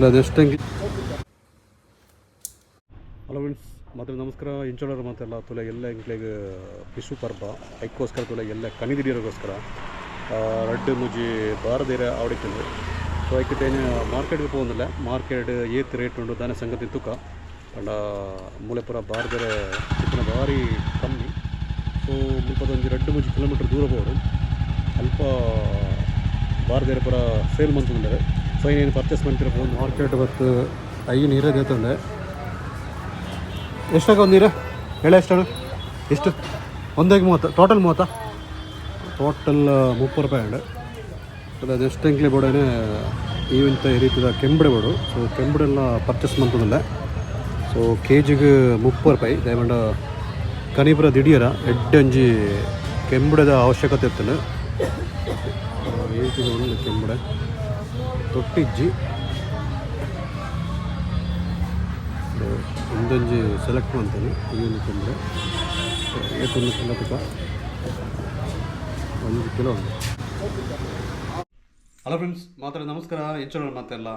Next hello friends, ಮಾತ್ರ ನಮಸ್ಕಾರ. ಇಂಚೋಳರು ಮಾತೆಲ್ಲ ತುಲೆ ಎಲ್ಲ ಎಂಕ್ಲೆಗ್ ಬಿಸು ಪರ್ಬ ಐಕ್ಕೋಸ್ಕರ ತುಲೆ ಎಲ್ಲ ಕನಿದಿಡಿಯೋರಿಗೋಸ್ಕರ ರಡ್ಡು ಮುಜಿ ಬಾರದಿರ ಅವಡಿಕೊಂಡು. ಸೊ ಐಕ್ಕಿಟ್ಟೇನು ಮಾರ್ಕೆಟ್ಗೆ ಪೋಂದಿಲ್ಲ, ಮಾರ್ಕೆಟ್ ಏತ್ ರೇಟ್ ಉಂಡು ದಾನೆ ಸಂಗತಿ ತುಕ ಪಂಡ ಮೂಲೆಪುರ ಬಾರದಿರೆ ತಿಕ್ಕುನ ಭಾರಿ ಕಮ್ಮಿ. ಸೊ ಮುಲ್ಪದೊಂಜಿ 2-3 ಕಿಲೋಮೀಟ್ರ್ ದೂರ ಬೋಡು, ಅಲ್ಪ ಬಾರದಿರೆ ಪೂರ ಸೇಲ್ ಮಂತುಂದರೆ. ಸೊ ಇನ್ನೇನು ಪರ್ಚೇಸ್ ಮಾಡ್ತಿರ ಪೋಂದು ಮಾರ್ಕೆಟ್ ಬತ್ತು ಐನು ನೀರೇ ದೇತುಂಡೆ. ಎಷ್ಟಾಗ ಒಂದು ನೀರು ಹೇಳ? ಎಷ್ಟು ಎಷ್ಟು? ಒಂದಾಗಿ 30, ಟೋಟಲ್ 30, ಟೋಟಲ್ 30 ರೂಪಾಯಿ ಉಂಡು. ಅದು ಎಷ್ಟು ಎಂಕ್ಲೆ ಬೋಡೇನೆ ಈವಂತ ಈ ರೀತಿದ ಕೆಂಬಡೆ ಬೋಡು. ಸೊ ಕೆಂಬಡೆಲ್ಲ ಪರ್ಚೇಸ್ ಮಂತುಂದಿಲ್ಲ. ಸೊ ಕೆ ಜಿಗೆ 30 ರೂಪಾಯಿ. ದಯಮಂಡ ಕನಿಪುರ ದಿಡಿಯರ ಎಡ್ಡಂಜಿ ಕೆಂಬುಡದ ಅವಶ್ಯಕತೆ ಇರ್ತದೆ. ಈ ರೀತಿದ ಒಂದು ಕೆಂಬುಡೆ ತೊಟ್ಟಿಜ್ಜಿ ಒಂದೊಂಜಿ ಸೆಲೆಕ್ಟ್ ಮಾಡ್ತೇನೆ. ಈ ಒಂದು ಕೆಂಬುಡೆ ಏತೊಂದು ಕಿಲೋ ತುಕ 1 ಕಿಲೋ ಉಂಟು. ಹಲೋ ಫ್ರೆಂಡ್ಸ್, ಮಾತ್ರ ನಮಸ್ಕಾರ. ಎಂಚೋಳ ಮಾತೆಲ್ಲ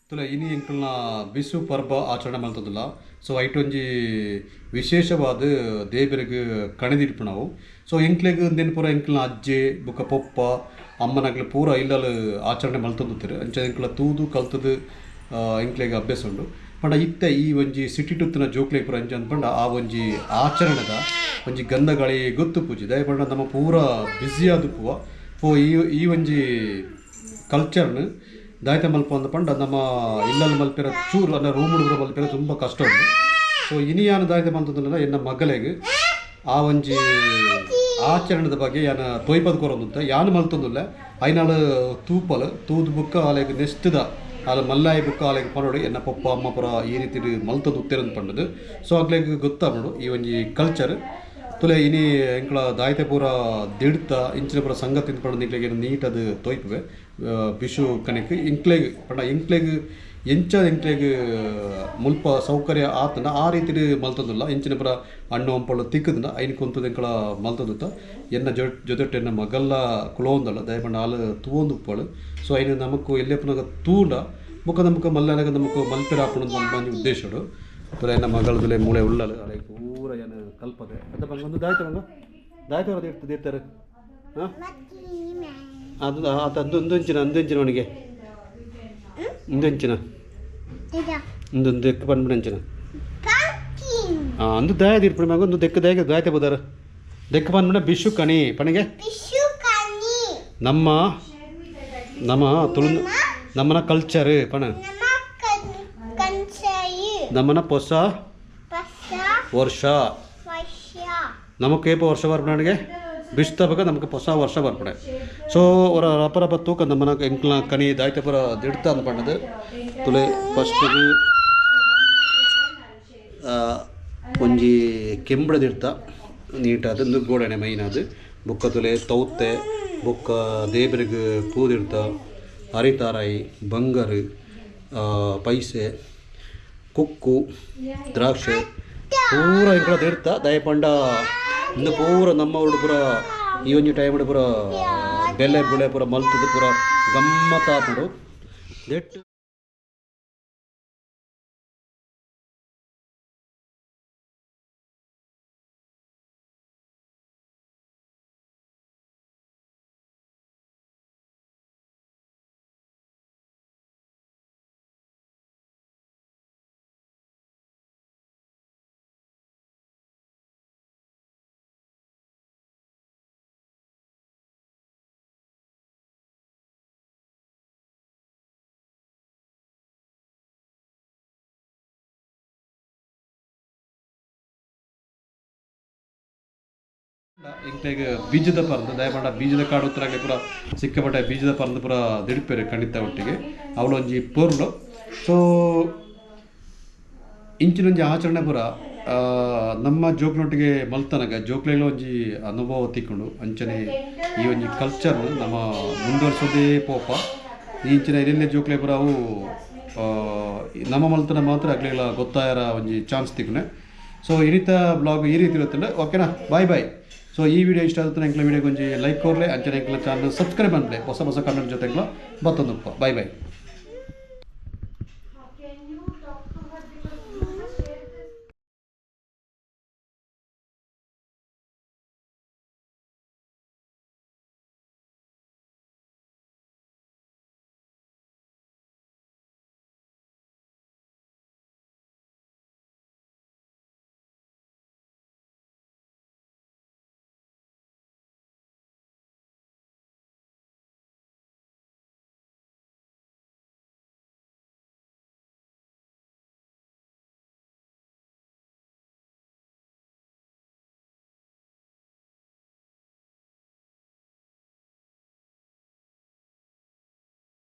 ತುಲೆ ಇನಿ ಎಂಕಲ್ನ ಬಿಸು ಪರ್ಬ ಆಚರಣೆ ಮಾಡ್ತದಿಲ್ಲ. ಸೊ ಐಟೊಂಜಿ ವಿಶೇಷವಾದ ದೇವರಿಗೆ ಕಣದಿಡ್ಪು ನಾವು. ಸೊ ಎಂಕ್ಲೆಗ್ ಇಂದೆನ್ ಪೂರ ಎಂಕಲ್ನ ಅಜ್ಜೆ ಬೊಕ್ಕ ಪೊಪ್ಪ ಅಮ್ಮನಗ್ಲು ಪೂರ ಇಲ್ಲಲು ಆಚರಣೆ ಮಲ್ತೊಂದುತ್ತೆರ್. ಅಂಚ ಎಂಕ್ಲ ತೂದು ಕಲ್ತದು ಎಂಕ್ಲೆಗ್ ಅಭ್ಯಾಸ ಉಂಡು. ಪಂಡ ಇತ್ತೆ ಈ ಒಂಜಿ ಸಿಟಿ ಟುತ್ತಿನ ಜೋಕ್ಲೆಗ್ ಪೂರ ಅಂಚ ಪಂಡ ಆ ಒಂಜಿ ಆಚರಣೆದ ಒಂಜಿ ಗಂಧಗಾಳಿ ಗೊತ್ತು ಪೂಜೆ ದಯ ಪಂಡ ನಮ್ಮ ಪೂರ ಬ್ಯುಸಿ ಆದುಪ್ಪುವ. ಫೋ ಈ ಈ ಒಂಜಿ ಕಲ್ಚರ್ನ ದಾಯ್ತ ಮಲ್ಪ ಅಂದ ಪಂಡ ನಮ್ಮ ಇಲ್ಲಲ್ಲಿ ಮಲ್ಪಿರ ಚೂರು ಅಂದ್ರೆ ರೂಮ್ ಹುಡುಗರು ಮಲ್ಪಿರ ತುಂಬ ಕಷ್ಟ ಉಂಟು. ಸೊ ಇನಿಯಾನ ದಾಯ್ತ ಮಲ್ತಂದ್ರೆ ಎನ್ನ ಮಗಲೆಗ್ ಆ ಒಂಜಿ ಆಚರಣೆದ ಬಗ್ಗೆ ಯಾನ ತೊಯ್ಪದ ಕೊರೊಂದುಂತ ಯಾನ್ ಮಲ್ತೊಂದುಲ್ಲ. ಐನಾಳು ತೂಪಲ್ ತೂದು ಬುಕ್ಕ ಆಲೆಗ್ ನೆಸ್ಟ್ದ ಆಲ ಮಲ್ಲಾಯಿ ಬುಕ್ಕ ಆಲೆಗ್ ಪನೋಡು ಎನ್ನ ಪಪ್ಪ ಅಮ್ಮ ಪುರ ಈ ರೀತಿ ಮಲ್ತೊಂದು ಉತ್ತೇರಂದು ಪಂಡದು. ಸೊ ಅಗ್ಲೆಗ್ ಗೊತ್ತಾಪುಂಡು ಈ ಒಂಜಿ ಕಲ್ಚರ್. ತುಲೆ ಇನಿ ಎಂಕಲ ದಾಯ್ತೆ ಪೂರ ದಿಡ್ತ ಇಂಚಿನ ಪೂರ ಸಂಗತಿ ಪಂಡ ನಿಕ್ಲೆಗ್ ನೀಟ್ ಅದು ತೊಯ್ಪುವೆ ಬಿಶು ಕಣಕ್ ಇಂಕ್ಲೆಗ್ ಪಂಡ ಇಂಕ್ಲೆಗ್ ಎಂಚ ಎಂಕ್ಲೆಗ್ ಮುಲ್ಪ ಸೌಕರ್ಯ ಆತನ ಆ ರೀತಿ ಮಲ್ತೊಂದುಲ್ಲ. ಇಂಚಿನ ಪೂರ ಹಣ್ಣು ಹಂಪಲು ತಿಕ್ಕುದುಂಡ ಐನ್ ಕೊಂತದ ಎಂಕಲ ಮಲ್ತೊಂದುತ್ತ. ಎನ್ನ ಜೊತೆಟ್ ಎನ್ನ ಮಗಲ್ಲ ಕುಲೋಂದಲ್ಲ ದಯಪಂಡ ಆಲು ತೂವೊಂದು ಉಪ್ಪಳು. ಸೊ ಐನು ನಮಕ್ ಎಲ್ಲೆಪ್ಪನಾಗ ತೂಂಡ ಬೊಕ್ಕ ನಮಕ್ ಮಲ್ಲನಾಗ ನಮಕ್ ಮಲ್ಪೆರ ಆಪುಂಡು ಮನ್ಪುನ ಉದ್ದೇಶಡು. ತುಲೆ ಎನ್ನ ಮಗಳದುಲೆ ಮೂಳೆ ಉಳ್ಳಲು ಅಲೆ ಪೂರ ಏನ ಕಲ್ಪದೆ ಅದ ಬಂಗ ಒಂದು ದಾಯ್ತ ಬಂಗ ದಾಯ್ತ ಇರ್ತದೆ ಇರ್ತಾರೆ. ಹಾಂ ಅದು ಆತ ಅಂದು ಅಂಚಿನ ಅಂದು ಅಂಚಿನ ಅವನಿಗೆ ಇಂದು ಅಂಚಿನ ಇಂದೊಂದು ದೆಕ್ಕು ಪನ್ಪಿನ ಅಂಚಿನ ಹಾಂ ಅಂದು ದಾಯ ತೀರ್ಪುಣ ಮಗ ಒಂದು ದೆಕ್ಕು ದಾಯ ದಾಯ್ತ ಬೋದಾರ ದೆಕ್ಕು ಪನ್ಪಿನ ಬಿಶು ಕಣಿ ಪಣಿಗೆ ನಮ್ಮ ನಮ್ಮ ತುಳು ನಮ್ಮನ ಕಲ್ಚರ್ ಪಣ ನಮ್ಮನ ಹೊಸ ವರ್ಷ ನಮಕ್ ಏಪ ವರ್ಷ ಬರ್ಪಣಗೆ ಬಿಸ್ತಪಗ ನಮಕ್ ಹೊಸ ವರ್ಷ ಬರ್ಪಣೆ. ಸೊ ಅವರ ರಪ ರಪ ತೂಕ ನಮ್ಮನ ಎಂಕ್ಲ ಕಣಿ ದಾಯ್ತಪುರ ದಿಡ್ತ ಅಂದ್ ಪಂಡದು. ತುಲೆ ಫಸ್ಟಿಗೆ ಒಂಜಿ ಕೆಂಬಡ ದಿಡ್ತ ನೀಟಾದ ಗೋಡಣೆ ಮೈನಾದು ಬೊಕ್ಕ ತುಲೆ ತೌತೆ ಬೊಕ್ಕ ದೇಬರಿಗೆ ಪೂದಿಡ್ತ ಅರಿತಾರಾಯಿ ಬಂಗಾರು ಪೈಸೆ ಕುಕ್ಕು ದ್ರಾಕ್ಷೆ ಪೂರ ಎಂಕಲ ದಿಡ್ತ ದಯಪಂಡ ಇಂದು ಪೂರ ನಮ್ಮ ಊರು ಪೂರ ಈ ಒಂಜಿ ಟೈಮ್ ಪೂರ ಬೆಲೆ ಬುಳೆ ಪೂರ ಮಲ್ತದು ಪೂರ ಗಮ್ಮತ್ ಆಪುಂಡು. ದೆಟ್ ಎಂಕ್ಲೆಗ್ ಬೀಜದ ಪರಂದು ದಯಪಂಡ ಬೀಜದ ಕಾಡು ಉತ್ತರಾಗಲಿ ಪೂರ ಸಿಕ್ಕಾಪಟ್ಟೆ ಬೀಜದ ಪರಂದು ಪೂರ ದಿಡ್ಪೆರು ಖಂಡಿತ ಒಟ್ಟಿಗೆ ಅವಳೊಂಜಿ ಪೊರ್ಲು. ಸೊ ಇಂಚಿನೊಂಜಿ ಆಚರಣೆ ಪೂರ ನಮ್ಮ ಜೋಕ್ಲೊಟ್ಟಿಗೆ ಮಲ್ತನಗ ಜೋಕ್ಲೆಗ್ಲ ಒಂಜಿ ಅನುಭವ ತಿಕ್ಕೊಂಡು ಅಂಚನೆ ಈ ಒಂಜಿ ಕಲ್ಚರ್ ನಮ್ಮ ಮುಂದುವರ್ಸೋದೇ ಪೋಪ. ಇಂಚಿನ ಎಲ್ಲೆಲ್ಲ ಜೋಕ್ಲೆ ಪೂರ ಅವು ನಮ್ಮ ಮಲ್ತನ ಮಾತ್ರ ಅಗ್ಲೆಗ್ಲ ಗೊತ್ತಾಯರ ಒಂಜಿ ಚಾನ್ಸ್ ತಿಕ್ಕುನೆ. ಸೊ ಈ ರೀತಿ ಬ್ಲಾಗ್ ಈ ರೀತಿ ಇರುತ್ತಂದ್ರೆ ಓಕೆನಾ, ಬಾಯ್ ಬಾಯ್. ಸೊ ಈ ವಿಡಿಯೋ ಇಷ್ಟ ಆಗುತ್ತೆ ಎಂಕ್ಲ ವಿಡಿಯೋಗೆ ಒಂಜಿ ಲೈಕ್ ಕೊರ್ಲೆ ಅಂಚನೆ ಎಂಕ್ಲ ಚಾನಲ್ ಸಬ್ಸ್ಕ್ರೈಬ್ ಅನ್ಲೆ ಹೊಸ ಹೊಸ ಕಂಟೆಂಟ್ ಜೊತೆ ಎಂಕ್ಲ ಬತ್ತೊಂದುಪ್ಪ. Bye bye. Can you